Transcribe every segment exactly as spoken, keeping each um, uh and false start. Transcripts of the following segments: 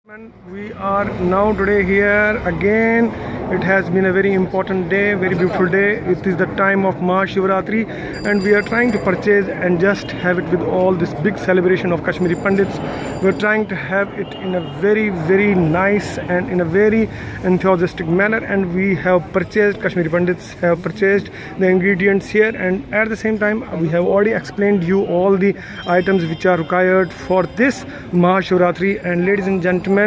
And we are now today here again. It has been a very important day, very beautiful day. It is the time of Mahashivratri, and we are trying to purchase and just have it with all this big celebration of Kashmiri Pandits. We're trying to have it in a very, very nice and in a very enthusiastic manner, and we have purchased, Kashmiri Pandits have purchased the ingredients here, and at the same time we have already explained you all the items which are required for this Mahashivratri. And ladies and gentlemen,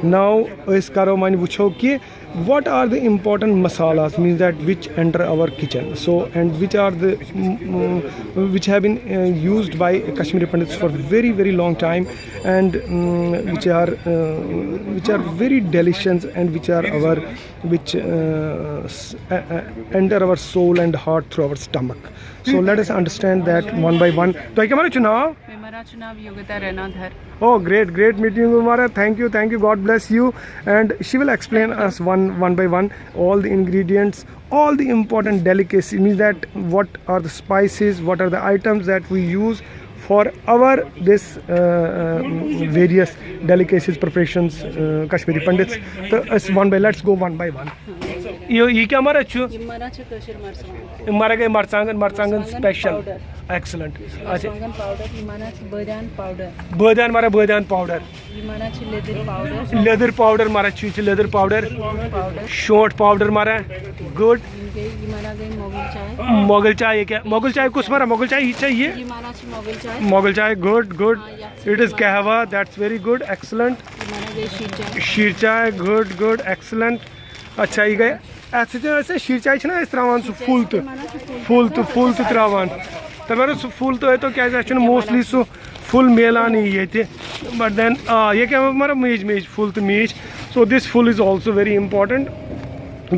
now أسۍ کرو وۄنۍ وٕچھو کہِ what are the important masalas, means that which enter our kitchen, so and which are the mm, mm, which have been uh, used by Kashmiri Pandits for very, very long time, and mm, which are uh, which are very delicious and which are our which uh, s- uh, uh, enter our soul and heart through our stomach. So let us understand that one by one. تۄہہِ کیٛاہ وَنان چھُو ناو؟ میرا چھُ ناو یوگتا رینادھر۔ Oh, great, great meeting you, Mara. Thank you, thank you. God bless you. And she will explain us one, one by one, all the ingredients, all the important delicacies. Means that what are the spices, what are the items that we use for our this uh, uh, various delicacies, preparations, uh, Kashmiri Pandits. So, it's one by, let's go one by one. یہِ یہِ کیٛاہ مَرٕژ چھُ؟ یِم مَرٕژ چھِ کٲشِر مرژٕوانٛگن۔ مَرٕژ گٔے مرژٕوانٛگن، مرژٕوانٛگن مرژٕوانٛگن special. Powder۔ Excellent. اچھا، مرژٕوانٛگن powder، یِم مَرٕژ چھِ بٲدیان powder۔ بٲدیان مَرٕژ، بٲدیان powder. یِم مَرٕژ چھِ لیٚدٕر powder۔ لیٚدٕر powder مَرٕژ چھُ، یہِ چھِ لیٚدٕر powder. Powder۔ شونٛٹھ powder مَرٕژ، good. یِم گٔے، یِم مَرٕژ گٔے مۄغل چاے۔ مۄغل چاے، یہِ کیٛاہ؟ مۄغل چاے کُس مَرٕژ؟ مۄغل چاے یہِ چھا یہِ؟ یِم مَرٕژ چھِ مۄغل چاے۔ مۄغل چاے، good, good. آ، یَتھ It is قہوہ, that's very good, excellent. یِم مَرٕژ گٔے شیٖر چاے۔ شیٖر چاے، good, good, excellent. اچھا، یہِ گٔے، اَتھ سۭتۍ ٲسۍ أسۍ شیٖر چاے چھِنہ أسۍ ترٛاوان سُہ full تہٕ full تہٕ full تہٕ ترٛاوان۔ تَتھ مَرٕژ سُہ full تہٕ ٲسۍ تو، کیٛازِ اَسہِ چھُنہٕ mostly سُہ full میلانٕے ییٚتہِ۔ But then آ، یہِ کیٛاہ مَرٕژ؟ میٖج میٖج، full تہٕ میٖج۔ So this full is also very important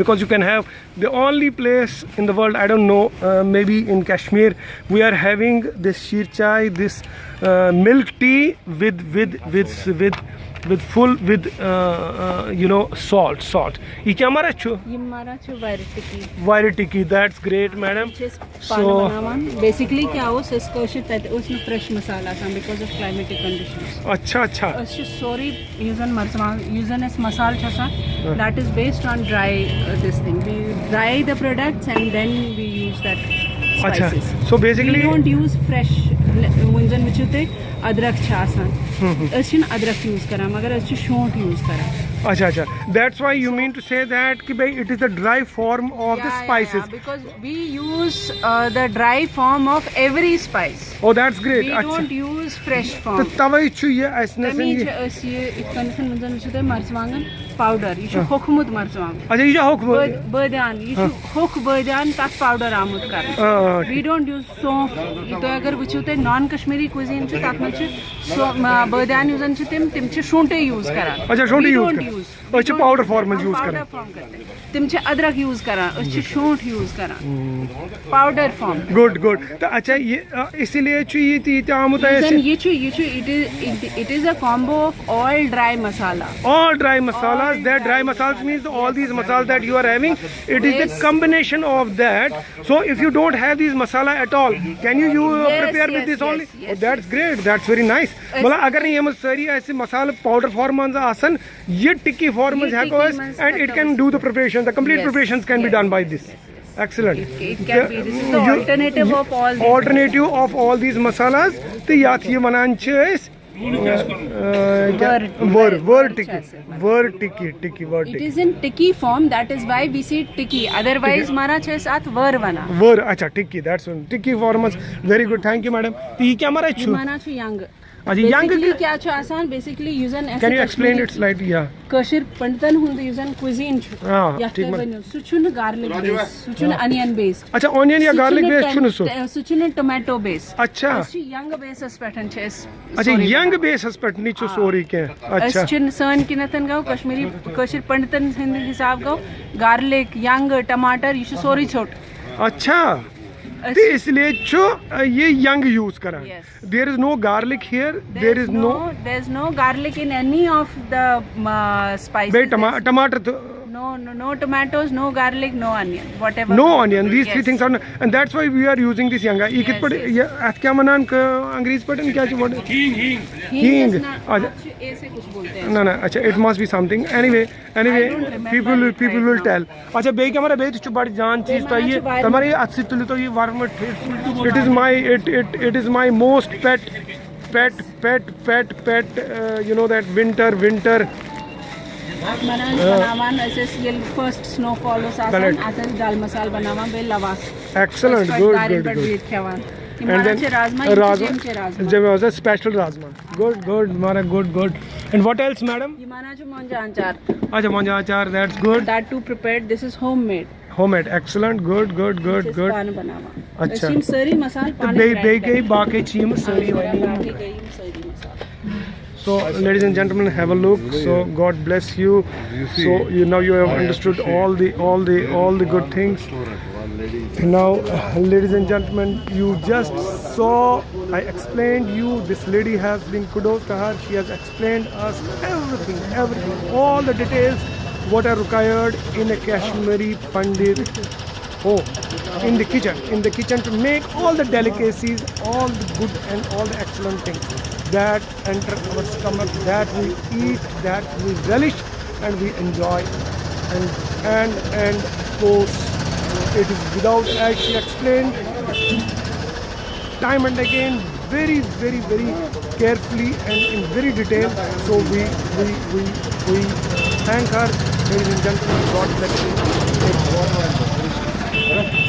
because you can have the only place in the world, I don't know, uh, maybe in Kashmir, we are having this sheer chai, this uh, milk tea with with with with with full with uh, uh, you know, salt, salt. یہِ کیٛاہ مَرٕژ چھُ؟ یِم مَرٕژ چھِ وَرِ tikki. Very sticky, that's great, madam. چھِ أسۍ پانہٕ بَناوان۔ Basically کیٛاہ اوس، أسۍ کٲشِر تَتہِ اوس نہٕ fresh مَسالہٕ آسان because of climatic conditions۔ اچھا، اچھا۔ أسۍ چھِ سورُے یُس زَن مرژٕوانٛگ-، یُس زَن اَسہِ مَسالہٕ چھُ آسان، that is based on dry, uh, this thing. We dry the products and then we use that اچھا، spices. so basically We don't use fresh. وۄنۍ زَن وٕچھِو تُہۍ، أدرَکھ چھِ آسان۔ أسۍ چھِنہٕ أدرَکھ use کران، مگر أسۍ چھِ شونٛٹھ use کران۔ اچھا، اچھا۔ That's why you mean to say that کہ بھائی, it is the dry form of the Yeah, yeah, spices. Yeah, because we use, uh, the dry form of every spice. Oh, that's great. We اچھا۔ don't use fresh form. تہٕ توے چھُ یہِ اَسہِ نِش تَمی یہِ۔ چھِ أسۍ یہِ یِتھ کٔنٮ۪تھ، وۄنۍ زَن وٕچھِو تُہۍ، مرژٕوانٛگن powder، یہِ چھُ ہاں۔ ہوٚکھمُت مرژٕوانٛگُن۔ اچھا، یہِ چھا ہوٚکھ؟ بٲد-، بٲدیان، یہِ چھُ ہوٚکھ بٲدیان، تَتھ powder آمُت کرنہٕ۔ آ، آ، We don't use سونٛف۔ یہِ تُہۍ اگر وٕچھِو تُہۍ، non Kashmiri cuisine چھِ، تَتھ منٛز چھِ سو-، ما-، بٲدیان یُس زَن چھِ، تِم، تِم چھِ شونٛٹھٕے use کران۔ اچھا، شونٛٹھٕے We use don't کران۔ use۔ أسۍ چھِ powder form منٛز use Powder کران۔ Form کران۔ تِم چھِ أدرَکھ use کران، أسۍ چھِ شونٛٹھ use کران۔ Powder form۔ Good, good. تہٕ اچھا، یہِ، آ، اسی لیے چھُ یہِ تہِ، یہِ تہِ آمُت یُس زَن اَسہِ۔ یہِ چھُ، یہِ چھُ، it is, it, it is a combo of all dry masala. All dry masalas, that dry masalas means the, all these masalas that you are having, it is the combination of that. So if you don't have these masala at all, can you, you uh, Yes, prepare with yes, this yes, only? yes, Oh, that's great. That's very nice. مطلب اگر نہٕ یِم سٲری اَسہِ مصالہٕ powder form منٛز آسان، یہِ ٹِکی form منٛز یہِ ہٮ۪کو ٹِکی أسۍ منٛز and it ہٮ۪کو can أسۍ۔ do the preparations. The complete Yes, preparations can be yes, done by yes, this. Yes. Excellent. It, it can be. This is the You- alternative you- of all these. Alternative of all these masalas. تہٕ یَتھ یہِ وَنان چھِ أسۍ، uh, کیٛاہ؟ ؤر۔ ؤر، ؤر ٹِکی۔ ؤر ٹِکی، ٹِکی، ؤر It tikki. is in tikki form, that is why we say tikki. Otherwise, مَرٕژ چھِ أسۍ اَتھ ؤر وَنان۔ ؤر، اچھا، tikki, that's one. Tikki form منٛز۔ Very good, thank you, madam. تہٕ یہِ کیٛاہ مَرٕژ یہِ چھُ؟ مَرٕژ چھُ یَنٛگہٕ۔ اچھا، یَنٛگہٕ Basically کیٛاہ؟ کیٛاہ چھُ آسان؟ Basically یُس زَن اَسہِ Can you explain Kashmiri, it slightly? Yeah. کٲشِر پنڈتن ہُنٛد یُس زَن cuisine چھُ، آ، یَتھ ٹھیٖک تُہۍ مَرٕژ۔ ؤنِو، سُہ چھُنہٕ garlic based، سُہ چھُنہٕ onion based۔ اچھا، onion یا سُہ garlic چھُنہٕ based ٹم-، چھُنہٕ سُہ؟ سُہ چھُنہٕ tomato based۔ اچھا۔ أسۍ چھِ یَنٛگہٕ baseس پٮ۪ٹھ چھِ أسۍ اچھا، سورُے یَنٛگہٕ بَناوان۔ baseس پٮ۪ٹھ نٕے چھُ سورُے کینٛہہ۔ اچھا۔ أسۍ چھِنہٕ، سٲنۍ کِنٮ۪تھن گوٚو کشمیٖری، کٲشِر پنڈتن ہٕنٛدِ حساب گوٚو garlic، یَنٛگہٕ، ٹماٹر، یہِ چھُ سورُے ژھیوٚٹ۔ اچھا۔ أسۍ تہٕ اس لیے چھُ، uh, یہِ یَنٛگہٕ use کران۔ Yes. There is no garlic here. There is no. There is no garlic in any of the, uh, spices. بیٚیہِ ٹما-، ٹماٹر تہٕ No, no, no tomatoes, no garlic, no onion, whatever. No onion, these three Yes. things are not, and that's why we are using this یَنٛگا. یہِ کِتھ Yes, پٲٹھۍ yes. یہِ اَتھ کیٛاہ وَنان کٲ- انگریٖزۍ پٲٹھۍ کیٛاہ چھِ وَنان؟ Hang hang. گژھِ نہ، اچھا. اَتھ چھُ ایسے کچھ بولتے ہیں. نہ نہ اچھا، it must be something. Anyway, anyway, I don't remember people will it people right will now. tell. اچھا، بیٚیہِ کیٛاہ وَنان، بیٚیہِ تہِ چھُ بَڑٕ جان چیٖز بیٚیہِ تۄہہِ وَنان یہِ چھِ واریاہ تۄہہِ ما یہِ اَتھٕ سۭتۍ تُلِو تُہۍ یہِ ورمہٕ ٹھیٖک. It is my it it it is my most pet pet pet pet pet uh, you know that winter winter. اَتھ بَناوان چھِ بَناوان أسۍ ٲسۍ ییٚلہِ first snowfall اوس آسان، Correct. اَتھ ٲسۍ دال مصالہٕ بَناوان بیٚیہِ لَواس. Excellent, أسۍ پَتہٕ good, دارٮ۪ن good, پٮ۪ٹھ good. بِہِتھ کھٮ۪وان. یِم And وَنان then چھِ رازما، یِم چھِ رازما. جیٚمۍ چہِ رازما. جیٚمۍ اوس special رازما. Good, good, مارا good, good. And what else, madam? یِم وَنان چھِ مۄنجہِ آنچار. اچھا، مۄنجہِ آنچار, that's good. That too prepared, this is homemade. Homemade, excellent, good, good, چھِ good, أسۍ good. پانہٕ بَناوان. اچھا. أسۍ چھِ یِم سٲری مصالہٕ تہٕ پانَے بیٚیہِ grind بیٚیہِ گٔے کران. باقٕے چھِ یِم سٲری آ، وۄنۍ. باقٕے گٔے یِم سٲری مصالہٕ. So, ladies and gentlemen, have a look. So, God bless you. So, you now you have understood all the all the all the good things. Now, uh, ladies and gentlemen, you just saw. I explained you. This lady has been, kudos to her. She has explained us everything, everything, all the details what are required in a Kashmiri Pandit home, in the kitchen, in the kitchen to make all the delicacies, all the good and all the excellent things that enter our stomach, that we eat, that we relish and we enjoy. And and and of course, it is without, as she explained, time and again, very, very, very carefully and in very detail. So we we we we thank her, ladies and gentlemen. God bless you.